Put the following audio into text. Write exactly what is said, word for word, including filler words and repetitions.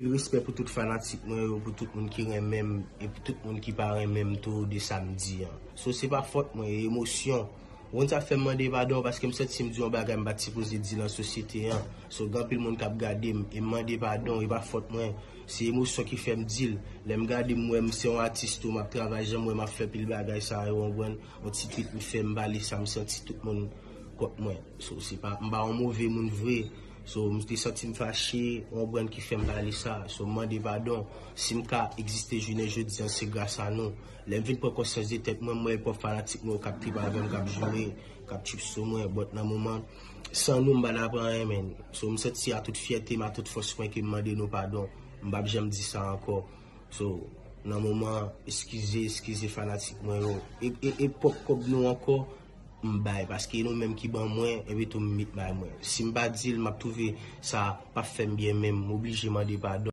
Respè pou tout fanatik mwen yo, pou tout moun ki renmen m, e pou tout moun ki pa renmen m tou de sa m di an. So, se pa fòt mwen, e emosyon. Ou konn sa fè m mande padon, paske m santi m di yon bagay m pa t sipoze di nan sosyete an. So, gen anpil moun k ap gade m, e m mande padon, e pa fòt mwen. Se emosyon ki fè m di l. Lè m gade m, m wè m se yon atis tou, m ap travay, jan m wè m ap fè pil bagay sa yo, w konprann? Yon ti tweet m fè, m pale sa, m santi tout moun kont mwen. So, se pa, m pa yon move moun vre. So, m te santi m fache, yon brand ki fè m pale sa. So, m mande padon. Si m ka egziste jounen jodi an, se gras a nou. Lè m vin pran konsyans de tèt mwen, m wè pwòp fanatik mwen yo k ap trip avè m, k ap joure, k ap trip sou mwen. But nan moman, san nou, m pa t ap anyen, menn. So, m santi a tout fyète m, a tout fòs mwen ke m mande nou padon. M p ap janm di sa ankò. So, nan moman, eskize, eskize fanatik mwen yo. E, e, e pwòp kòb nou ankò, m bay, paske nou menm ki ban mwen, epi tou m met bay mwen. Si m pa di l, m ap twouve sa p ap fè m byen menm, m oblije mande padon.